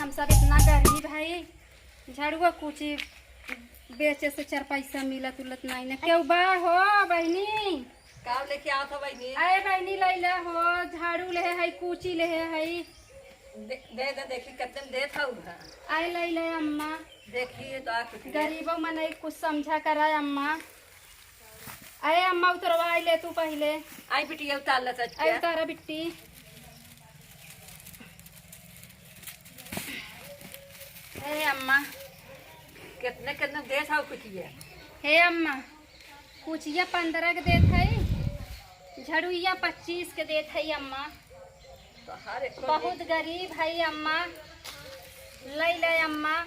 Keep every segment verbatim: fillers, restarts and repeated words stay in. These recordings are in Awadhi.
हम सब इतना गरीब है, झाड़ुआ कुची बेचे से चार पैसा मिलत उलत नाई ना। केहू बा हो बहिनी? का लेके आवत हो बहिनी? अरे बहिनी, लैला हो, झाड़ू लेहे है, कुची लेहे है। दे, दे, दे, देखी कितने में देत हऊ है। आए लैला अम्मा। देखी तो आ कुछ गरीबो मनई कुछ समझा करा अम्मा। अरे अम्मा, उतरवाई ले तू पहिले। आई बिटिया, उतार ले सच अरे के। उतारा बिट्टी। हे अम्मा। कितने, कितने देत हऊ कुचिया? हे अम्मा, कुचिया पन्द्रह के देत है, झड़ुइया पच्चीस के देत है अम्मा। तोहार एको बहुत दिन गरीब है अम्मा, लई ले अम्मा।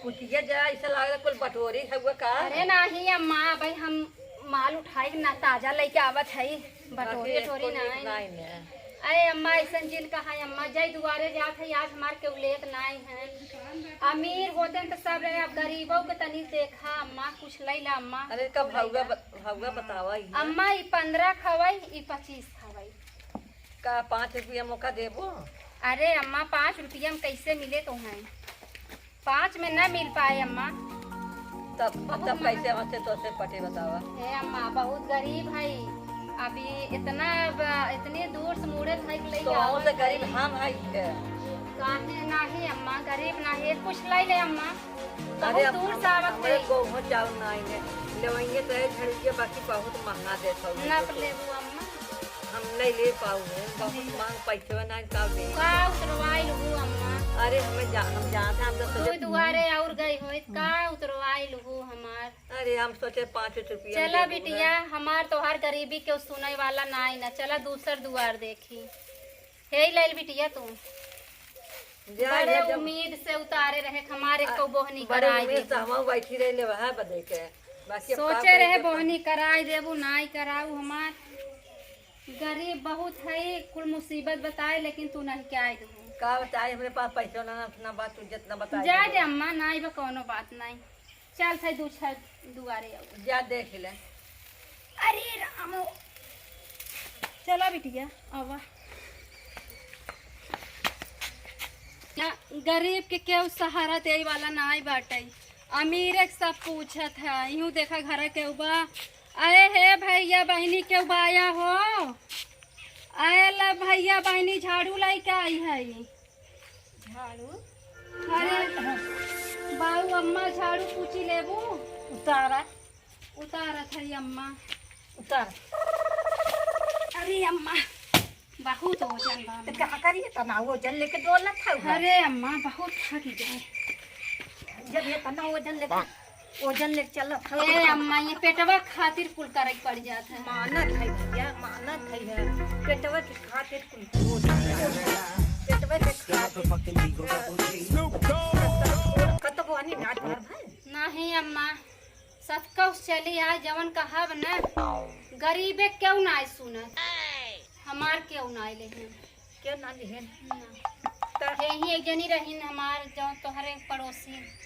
कुचिया जा, ऐसा लागल कुल बटोरी हउआ का? अरे नाही अम्मा, भाई हम माल उठाई ना, ताजा लेके आवत है, बटोरी बाकी टोरी एको दिन नाही। नाही ने। अरे अम्मा, ऐसन जिन कहा है अम्मा, जय दुआरे जात है, आज हमार केहू लेत नाही है। अमीर होते हैं तो सब रहे, अब गरीबों के तनी देखा अम्मा, कुछ लई ला अम्मा। अरे का भउआ ब-, भउआ बतावा ही है। अम्मा, ई पन्द्रह खवाई, ई पच्चीस खवाई। का पाँच रुपया मोका देबो? अरे अम्मा, पाँच रुपया में कैसे मिले तो हैं? पाँच में ना मिल पाए अम्मा। तब, बहुत तब महंगा। कैसे होते तो से पटे बतावा? हे अम्मा, बहुत गरीब है। अभी इतना ब-, इतने दूर से मुड़े धइ के लइके तो आवत से गरीब है। हम है के? काहे नाही अम्मा, गरीब नाही, कुछ लइ ले अम्मा। अरे बहुत दूर से आवत हमरे है। गोहूं चाउर नाही है। लेवइये तो है झड़िए, बाकी बहुत महंगा देत हऊ ना लेबू अम्मा। हम नहीं ले पाऊ है, बहुत नहीं। मांग पैसे ना का दे। का उतरवाइल हू अम्मा? अरे हमें जा, हम जात हैं, हम तो तू सोचे दुआरे और गई होइत, का उतरवाइल हू हमार? अरे हम सोचे पाँच रुपया चला में देबू बिटिया, है। हमार तोहार गरीबी के सुने वाला नाई ना, चला दूसर दुआर देखी। हे लैल बिटिया तू। जा, बड़े जा, जा। उम्मीद से उतारे रहे, हमारे आ, को बोहनी बड़े कराई उम्मीद से देबू। हम बैठी रहे ले वहाँ बदे के। बाकी अब का सोचे रहे करी? बोहनी कराई देबू, नाई कराऊ हमार। गरीब बहुत है, कुल मुसीबत बताए, लेकिन तू नहीं क्या आई देबू। का बताए, हमरे पास पैसा ना, ना, ना बात, तू जितना बताए जा देबू। दे अम्मा, नाई बा, कौनो बात नाई। चल, सही दू छह दुआरे आऊ। जा देख ले। अरे रामो। चला बिटिया, आवा। ना, गरीब के केहू सहारा देई वाला नाई बाटे। अमीरे के सब पूछत है। इहू देखा घर केहू बा। अरे हे भइया बहिनी केहू बा आया हो? आए ला भइया बहिनी झाड़ू लइके आई है। झाड़ू? अरे, बाऊ अम्मा झाड़ू पूछी लेबू? उतारा। उतारत है अम्मा। उतार। अरे अम्मा, बहुत वजन बा तो अम्मा। का करी, इतना वजन लेके डोलत है उधर? अरे अम्मा, बहुत थक गए। जब ये इतना वजन लेके ओजन लेके चलत हौ। ए अम्मा, ये पेटवा खातिर कुल करे के पड़ जात है। मानत है भैया, मानत है, है। पेटवा के खातिर कुल होत है। पेटवा के खातिर। कतौ बोहनी ना तोहर भाई? नहीं अम्मा, सबका उस चली आए, जवन कहब न, गरीबे केहू ना सुनत। हमार केहू ना लेहे। केहू ना लिहेन। ना। त यही एक जनी रहिन हमार, जौन तोहरे पड़ोसी।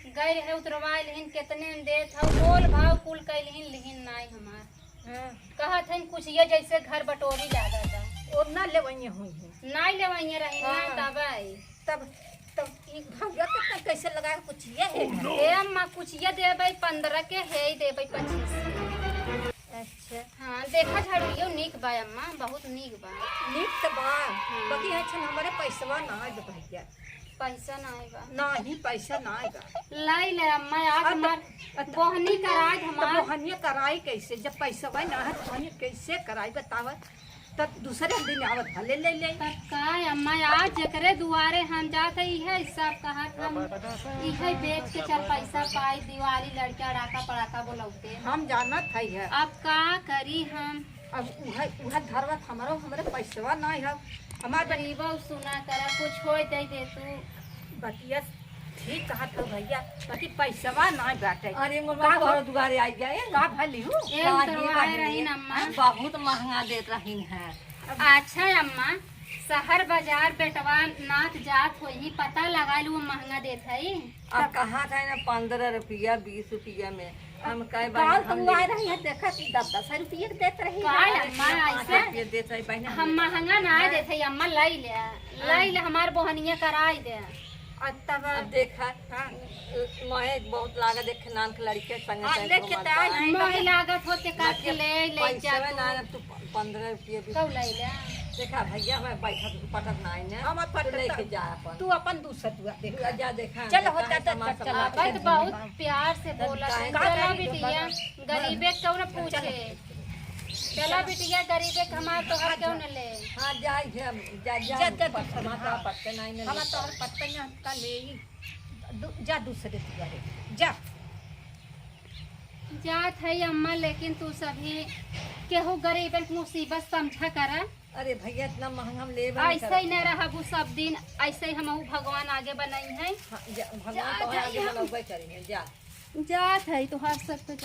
गए रहे उतरवाए लिहिन, केतने में देत हौ, मोल भाव कुल कइ लिहिन, लिहिन नाई हमार। हाँ। कहत हन कुछ ये जैसे घर बटोरी लागत है। और ना लेवइये हुई है। नाई लेवइये रहिन ना हाँ। तब आई। तब, तब ई भौजा के त कैसे लगा के कुछ ये है? ए अम्मा, कुछ ये देबै, पन्द्रह के है, देबै पच्चीस। अच्छा। हाँ, देखा झाड़ू, यो नीक बा अम्मा, बहुत नीक बा। नीक त बा, हाँ। बाकी है छन हमारे पैसवा ना है भैया। पैसा ना है बा। नाही, पैसा ना है बा। लाई ले अम्मा, आज अब हमार अब बोहनी कराई त हमार। बोहनिया कराई कैसे? जब पैसवा ना है, बोहनी कैसे कराई बतावा? तब दूसरे दिन आवत भले ले ले। तब का अम्मा, आज जेकरे दुआरे हम जात है, इहे सब कहत हम, इहे बेच के चार पैसा पाई, दिवाली लड़का अड़ाका पड़ाका बोलौते। हम जानत है, है। अब का करी हम? अब उहे, उहे धरवत हमरो, हमरे पैसवा नाई है। हमार बन- गरीबो सुना करा, कुछ होय दे दे तू। बतिया ठीक कहत हो भैया, बाकी पैसवा नाई बाटे। अरे मोर का बाप हो? तोहरे दुआरे आई गए। का भली हूँ? ए, का उतरवाए हे रही बहिनी? ना अम्मा। बहुत महंगा देत रही है। अच्छा अम्मा, शहर बाजार बेटवा नात जात होई, पता लगा लू, महंगा देत है। अब कहाँ था ना पन्द्रह रुपया, बीस रुपया में, हम कहे काल बहिन, हम तू आए ले रही है, देखा कि दस दस रुपये के देत रही का है। अम्मा, पाँच ऐसे? रुपये देत रही बहिन, हम हम ले महंगा ना हाँ। देत है अम्मा, लाई ले, हाँ। लाई ले, हमार बहनिया कराई दे। और तब अब देखा, हाँ। मोहे बहुत लागत, देख नान के लड़के संग हाँ, संग लेके घूमत तो बा। नहीं मोहे लागत होते का बाकी के ले, ले पैसा जा में तू। ना, अब तू प-, पन्द्रह रुपये भी कब लाई ले? देखा भैया, मैं बैठत पटत ना आई ना, हम तू पटत लेके जा अपन। तू अपन दूसर दुआ देखा। जा देखा, चल, हो काहे जा, जा, सामान चल, सब चल, लाके बात दे बहुत दे। प्यार से तब बोला काहे है, चला काहे बिटिया, बड़ा गरीबे के क्यों न पूछे। चला बिटिया, गरीबे के हमार तोहार क्यों न ले। हाँ, जाई है, जा, जा, जा, जा, पटना, हाँ। पटना ही नहीं हमार लेता। तोहर पटना का ले ही। दू-, जा दूसरे दुआरे, जा। जात है अम्मा, लेकिन तू सभी केहू गरीबन के मुसीबत समझा करा। अरे भैया, इतना महंगा हम लेबे नहीं ऐसे ही करत न है। रहबू सब दिन, ऐसे ही हमहू भगवान आगे बनाई है। हाँ, जा, भगवान जा, तोहरा जा, आगे जा। बनौबे करी है, जा। जात है तोहार सबके